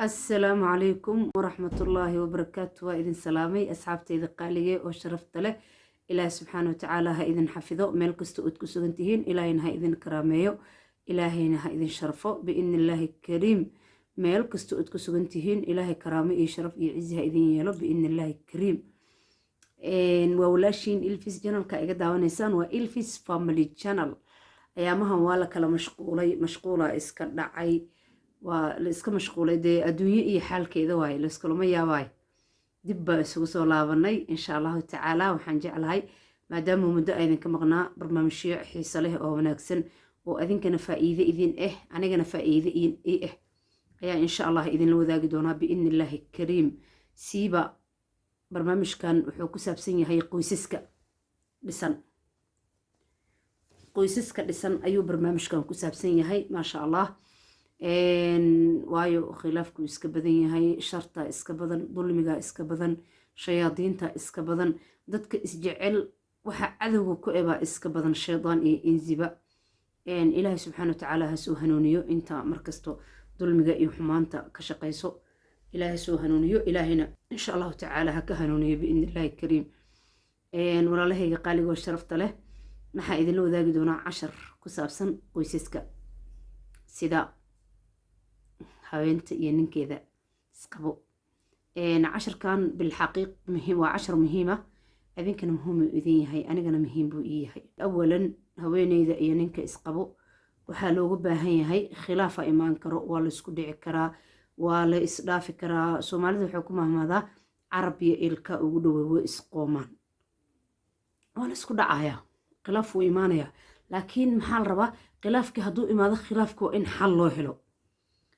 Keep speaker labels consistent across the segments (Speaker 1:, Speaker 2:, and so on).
Speaker 1: Asalaamu calaykum waraxmatullaahi wabarakaatu. Waa idin salaamay, asxaabteyda qaalige oo sharafta leh. Ilaahi subxaana watacaala ha idin xafido meel kasta ood ku sugan tihiin. Ilaahayna ha idin karaameeyo, Ilaahayna ha idin sharfo biidni Illaahi kariim. Meel kasta ood ku sugan tihiin, Ilaahay karaamo iyo sharaf iyo cizi ha idin yeelo biidni Illaahi kariim. Waa walaashiin Ilfis. Channelka iga daawanaysaan waa Ilfis Family Channel. Ayaamahan waa la kala mashquulay, mashquula iska dhacay, waa la iska mashquulay. Dee adduunye iyo xaalkeeda waaye, layskulama yaabaay. Dib baa isugu soo laabanay, insha Allahu tacaala. Waxaan jeclahay, maadaama muddo aydinka maqnaa, barnaamijyo xiise leh oo wanaagsan oo adinkana faa'iide idin ah, anigana faa'iide ii ah, ayaa insha Allah idinla wadaagi doonaa biidni Illaahi kariim. Siiba barnaamijkan wuxuu ku saabsan yahay qoysaska dhisan. Qoysaska dhisan ayuu barnaamijkan ku saabsan yahay, maasha Allah. Waayo khilaafku iska badan yahay, sharta iska badan, dulmiga iska badan, shayaadiinta iska badan, dadka isjecel waxa cadowga ku ebaa iska badan, shaydaan iyo inziba. Ilaahay subxaana watacaala ha soo hanuuniyo inta markasto dulmiga iyo xumaanta ka shaqayso. Ilaahay soo hanuuniyo, Ilaahayna insha Allahu tacaala ha ka hanuuniyo biidni Illaahi kariim. Walaalahayga qaaligoo sharafta leh, maxaa idinla wadaagi doonaa? Cashar ku saabsan qoysaska, sida haweenta iyo ninkeeda isqabo. Casharkan bilxaqiiq muhiim waa, cashar muhiima. Adinkana muhiim uu idin yahay, anigana muhiim buu ii yahay. Awalan, haweeneyda iyo ninka isqabo waxaa looga baahan yahay, khilaafa imaan karo, waa la isku dhici karaa, waa la isdhaafi karaa. Soomaalida waxay ku mahmaadaa, "Carab iyo ilka ugu dhowey way isqoomaan." Waa la isku dhacayaa, khilaaf wuu imaanayaa, laakiin maxaa la rabaa? Khilaafkii hadduu imaado, khilaafka waa in xal loo helo.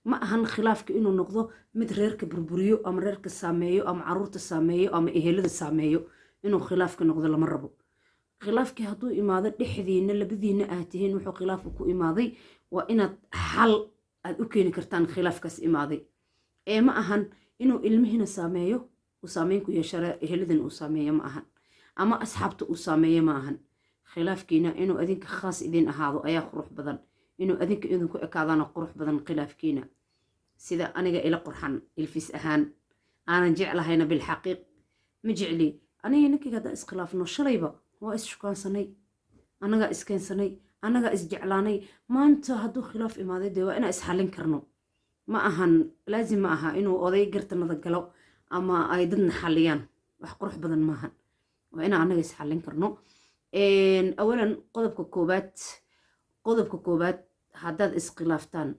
Speaker 1: Ma ahan khilaafka inuu noqdo mid reerka burburiyo ama reerka saameeyo ama caruurta saameeyo ama ehelada saameeyo. Inuu khilaafka noqdo lama rabo. Khilaafkii hadduu imaado dhexdiina, labadiina aad tihiin wuxuu khilaafku ku imaaday, waa inaad xal aad u keeni kartaan khilaafkaas imaaday. Ee ma ahan inuu ilmihiina saameeyo, uu saameyn ku yeeshara, eheladina uu saameeyo ma ahan, ama asxaabta uu saameeyo ma ahan. Khilaafkiina inuu adinka khaas idin ahaado ayaa qurux badan, inuu adinka idinku ekaadana qurux badan khilaafkiina. Sida aniga ila qurxan Ilfis ahaan aanan jeclahayna, bilxaqiiq ma jecli aniga ninkayga haddaan iskhilaafno. Shalayba waa is shukaansanay, annagaa iskeensanay, annagaa isjeclaanay. Maanta hadduu khilaaf imaaday, dee waa inaan isxallin karno. Ma ahan laazim, ma aha inuu oday gartanada galo ama ay dadna xalliyaan. Wax qurux badan maahan. Waa inaan annaga isxallin karno. Awalan, qodobka koobaad, haddaad iskhilaaftaan,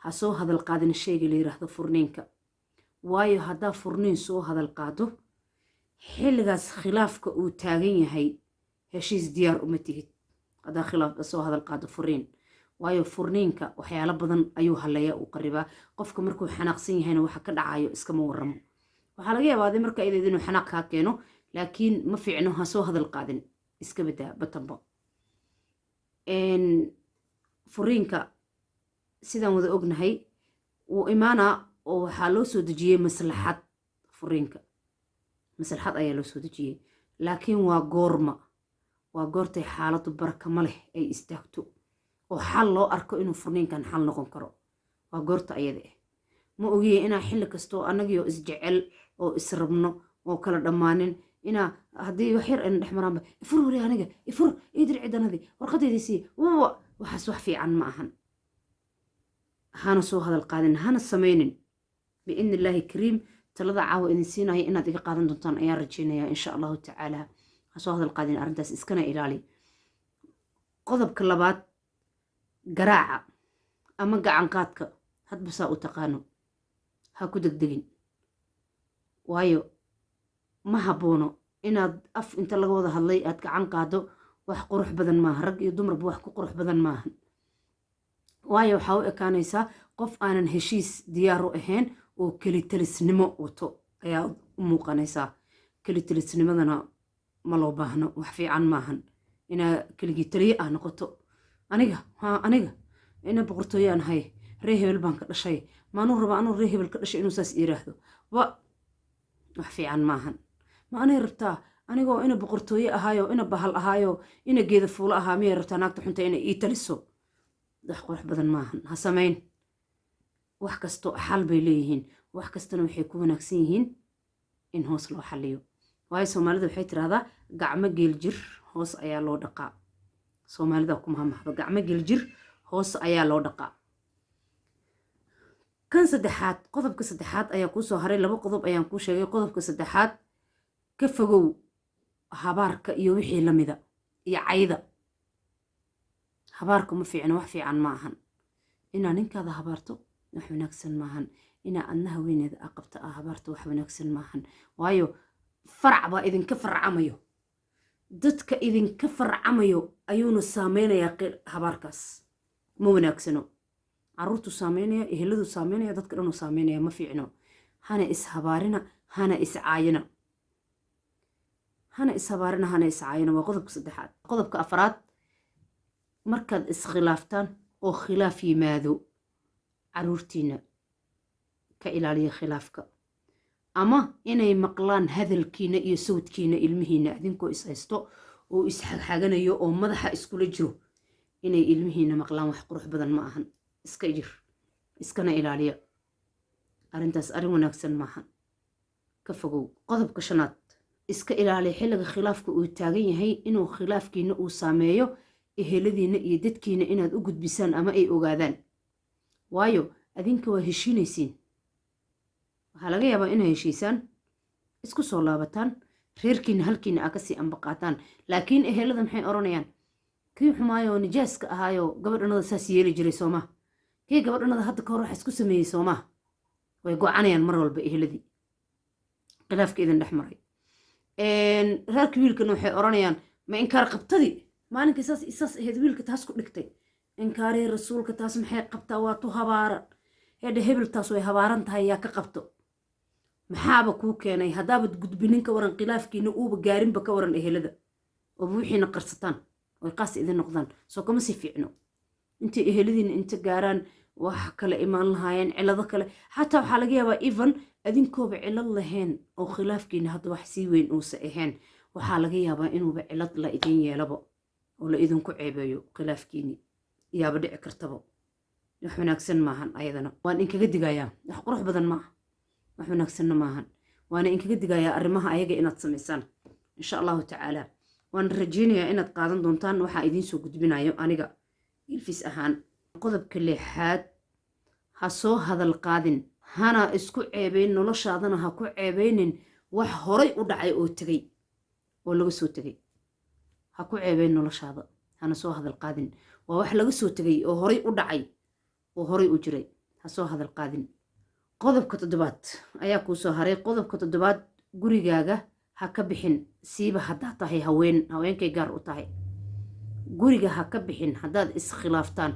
Speaker 1: ha soo hadal qaadin shayga la yiraahdo furniinka. Waayo, haddaa furniin soo hadal qaado xilligaas khilaafka uu taagan yahay, heshiis diyaar uma tihid haddaa khilaaf soo hadal qaado furniin. Waayo, furniinka waxyaalo badan ayuu haleeya, uu qaribaa. Qofka markuu xanaaqsan yahayna waxa ka dhacayo iskama waramo. Waxaa laga yaabaa adi marka ideed inuu xanaaq kaa keeno, laakiin ma fiicno, ha soo hadal qaadin, iska badaa batanba furiinka. Sidaan wada ognahay, wuu imaanaa oo waxaa loo soo dejiyey maslaxad. Furiinka maslaxad ayaa loo soo dejiyey, laakiin waa goorma? Waa goortay xaaladdu barakama leh ay istaagto oo xal loo arko inuu furniinkan xal noqon karo. Waa goorta ayada ah. Ma ogiye inaa xilli kastoo annagioo isjecel oo israbno oo kala dhammaanin, inaa haddii wax yar ayna dhex maraanba, "Ifur, wari aniga ifur, ii dir cidanadii, warqadeydii sii," wawa waxaas wax fiican ma ahan. Hana soo hadal qaadin, hana samaynin biidni Illaahi kariim. Talada caawa idin siinaya inaad iga qaadan doontaan ayaan rajeynaya, insha Allahu tacaala. Ha soo hadal qaadin arrintaas, iskana ilaali. Qodobka labaad, garaaca ama gacan qaadka, hadba saa u taqaano, ha ku degdegin. Waayo, ma haboono inaad af inta laga wada hadlay aad gacan qaado. Wax qurux badan maaha, rag iyo dumarba wax ku qurux badan maahan. Waayo, waxaa u ekaanaysaa qof aanan heshiis diyaar u ahayn oo kelitalisnimo wato ayaa u muuqanaysaa. Kelitalisnimadana ma loo baahno, wax fiican maahan inaa keligii taliye ah noqoto. Aniga ha, aniga ina boqortooyo aan ahay, ree hebel baan ka dhashay, maanuu raba anuu ree hebel ka dhashay inuu saas yiraahdo ba, wax fiican maahan. Ma anay rabtaa anigoo ina boqortooye ahaayo, ina bahal ahaayo, ina geeda fuulo ahaa, miyay rabtaa naagta xunta inay ii taliso? Wax qurux badan maahan, ha samayn. Wax kasto xal bay leeyihiin, wax kastana waxay ku wanaagsan yihiin in hoos loo xaliyo. Waayo, Soomaalida waxay tirahdaa "Gacmo geel jir hoos ayaa loo dhaqaa." Soomaalida ku mahmahdo "Gacmo geel jir hoos ayaa loo dhaqaa." Kan saddexaad, qodobka saddexaad ayaa kuu soo haray. Laba qodob ayaan kuu sheegay. Qodobka saddexaad, ka fogow habaarka iyo wixii lamida iyo cayda. Habaarka ma fiicno, wax fiican ma ahan inaa ninkaada habaarto, wax wanaagsan maahan. Inaa adna haweeneeda a qabta a habaarto, wax wanaagsan maahan. Waayo, farac baa idinka farcamayo, dadka idinka farcamayo ayuuna saameynayaa habaarkaas. Ma wanaagsano. Caruurtuu saameynaya, eheladuu saameynaya, dadka dhanuu saameynaya. Ma fiicno. Hana ishabaarina, hana iscaayina. Hana ishabaarina, hana iscaayina, waa qodobka saddexaad. Qodobka afraad, markaad iskhilaaftaan oo khilaaf yimaado, caruurtiina ka ilaaliya khilaafka ama inay maqlaan hadalkiina iyo sawdkiina. Ilmihiina idinkoo is haysto oo isxagxaganayo oo madaxa iskula jiro inay ilmihiina maqlaan wax qurux badan ma ahan. Iska jir, iskana ilaaliya arrintaas. Arrin wanaagsan maahan, ka fogow. Qodobka shanaad, iska ilaaliya xilliga khilaafka uu taagan yahay inuu khilaafkiina uu saameeyo eheladiina iyo dadkiina inaad u gudbisaan ama ay ogaadaan. Waayo, adinka waa heshiinaysiin, waxaa laga yaabaa inay heshiisaan, isku soo laabataan, reerkiina halkiina aa kasii ambaqaataan. Laakiin ehelada maxay odhanayaan? Kii xumaayoo nijaaska ahaayoo gabadhanada saas yeeli jiray soomaa? Kii gabadhanada hadda ka hor waxa isku sameeyey soomaa? Way gocanayaan mar walba eheladii khilaafka idin dhex maray. Reerka wiilkana waxay odhanayaan, "Ma inkaar qabtadii maalinkii saas saas ahayd wiilka taas ku dhigtay? Inkaarihii rasuulka taas maxay qabtaa? Waa tu habaaran hedhe hebel, taas way habaaran tahay, yaa ka qabto?" Maxaaba kuu keenay haddaabad gudbinin? Ka waran khilaafkiina uuba gaarinba ka waran ehelada, ooba wixiina qarsataan oy qaas idin noqdaan? Soo kama sii fiicno intay eheladiina inta gaaraan wax kale imaan lahaayeen, cilado kale xataa? Waxaa laga yaabaa even adinkooba cilad lahayn oo khilaafkiina hadda wax sii weyn uusa ahayn, waxaa laga yaabaa inuuba cilad la idin yeelaba oo la idinku ceebeeyo khilaafkiini yaaba dhici kartaba. Wax wanaagsan maahan ayadana, waan inkaga digayaa. Wax qurux badan maaha, wax wanaagsanna maahan. Waana inkaga digayaa arrimaha ayaga inaad samaysaan, insha Allahu tacaala. Waan rajeynayaa inaad qaadan doontaan waxaa idiin soo gudbinayo aniga Ilfis ahaan. Qodobka lixaad, ha soo hadal qaadin, hana isku ceebeyn, noloshaadana ha ku ceebeynin wax horay u dhacay oo tegay oo laga soo tegay. Ha ku ceebeyn noloshaada, hana soo hadal qaadin. Waa wax laga soo tegay oo horay u dhacay oo horay u jiray, ha soo hadal qaadin. Qodobka toddobaad ayaa kuu soo haray. Qodobka toddobaad, gurigaaga ha ka bixin, siiba haddaad tahay haween. Haweenkay gaar u tahay. Guriga ha ka bixin haddaad iskhilaaftaan.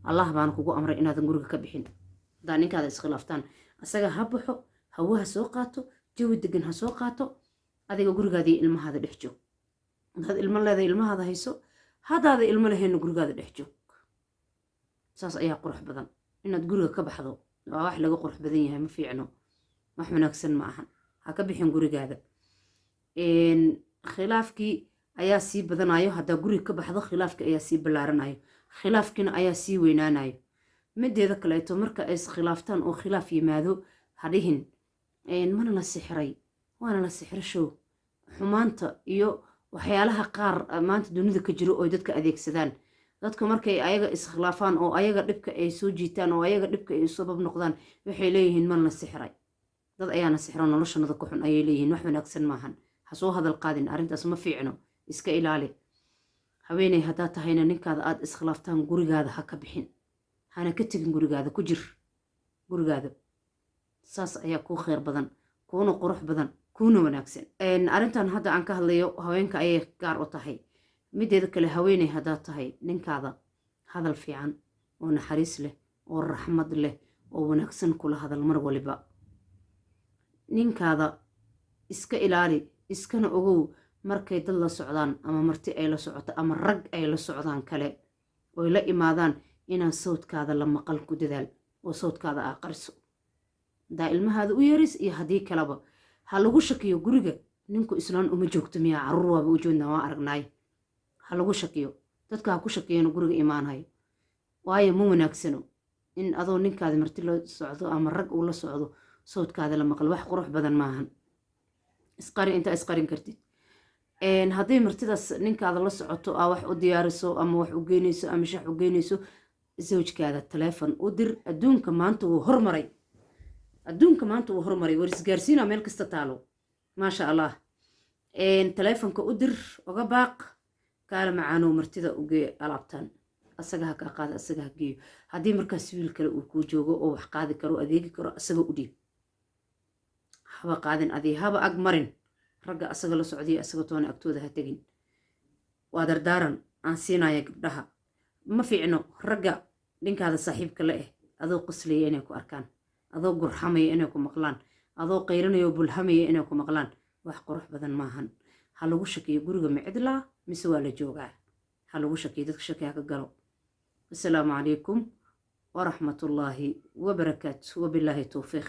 Speaker 1: Allah baana kugu amray inaadan guriga ka bixin haddaad ninkaada iskhilaaftaan. Asaga ha baxo, hawo ha soo qaato, jawi degan ha soo qaato. Adiga gurigaadii ilmahaada dhex joog. Haddaad ilmo leedahay, ilmahaada hayso. Haddaada ilmo lahayna, gurigaada dhex joog. Saas ayaa qurux badan. Inaad guriga ka baxdo waa wax laga qurux badan yahay, ma fiicno, wax wanaagsan ma ahan. Ha ka bixin gurigaada. Khilaafkii ayaa sii badanayo haddaa guriga ka baxdo, khilaafkii ayaa sii ballaaranayo, khilaafkiina ayaa sii weynaanayo. Mideeda kaleeto, marka ay iskhilaaftaan oo khilaaf yimaado, ha dhihin "Mana la sixiray, waana la sixiro." Show xumaanta iyo waxyaalaha qaar maanta dunida ka jiro oo dadka adeegsadaan, dadka markay ayaga iskhilaafaan oo ayaga dhibka ay soo jiitaan oo ayaga dhibka ay sabab noqdaan, waxay leeyihiin "Mana la sixiray, dad ayaana sixiro, noloshanada ku xun," ayay leeyihiin. Wax wanaagsan maahan. Ha soo hadal qaadin arrintaas, ma fiicno, iska ilaali. Haweeney haddaad tahayna, ninkaada aad iskhilaaftaan, gurigaada ha ka bixin, hana ka tegin. Gurigaada ku jir, gurigaada saas ayaa kuu kheyr badan, kuuna qurux badan, kuuna wanaagsan. Arrintan hadda aan ka hadlayo haweenka ayay gaar u tahay. Mideeda kale, haweeney haddaad tahay, ninkaada hadal fiican oo naxariis leh oo raxmad leh oo wanaagsan kula hadal mar waliba. Ninkaada iska ilaali, iskana ogow markay dad la socdaan ama marti ay la socoto ama rag ay la socdaan kale oy la imaadaan, inaan sawdkaada la maqal ku dadaal oo sawdkaada aa qariso. Hadaa ilmahaada u yeeris iyo haddii kaleba, ha lagu shakiyo guriga ninku islaan uma joogto miyaa? Caruur waaba u joodnaa, waa aragnaay. Ha lagu shakiyo, dadka ha ku shakiyana guriga imaanayo. Waayo, ma wanaagsano. In adoo ninkaada marti la socdo ama rag uu la socdo sawdkaada la maqlo, wax qurux badan maahan. Isqari intaa isqarin kartid. Hadday martidaas ninkaada la socoto aa wax u diyaariso ama wax u geynayso ama shax u geynayso, zawjkaada taleefon u dir. Adduunka maanta wuu hormaray, adduunka maanta wuu hormaray. War isgaarsiina meel kasta taalo, maasha Allah. Taleefonka u dir, uga baaq: "Kaala macaanow, martida ugee alaabtan." Asaga ha kaa qaada, asaga ha geeyo. Haddii markaas wiil kale uu kuu joogo oo wax qaadi karo, adeegi karo, asaga u dhiib. Haba qaadin adii, haba ag marin ragga asaga la socdiyo, asaga toona agtooda ha tegin. Waa dardaaran aan siinaya gabdhaha. Ma fiicno ragga ninkaada saaxiibka la adoo qoslaya inay ku arkaan, adoo gurxamaya inay ku maqlaan, adoo qayranaya oo bulhamaya inay ku maqlaan. Wax qurux badan maahan. Ha lagu shakiyo guriga ma cidlaa mise waa la joogaa. Ha lagu shakiyo, dadka shaki ha ka galo. Asalaamu calaykum waraxmatullaahi wabarakaatu, wabilaahi towfiiq.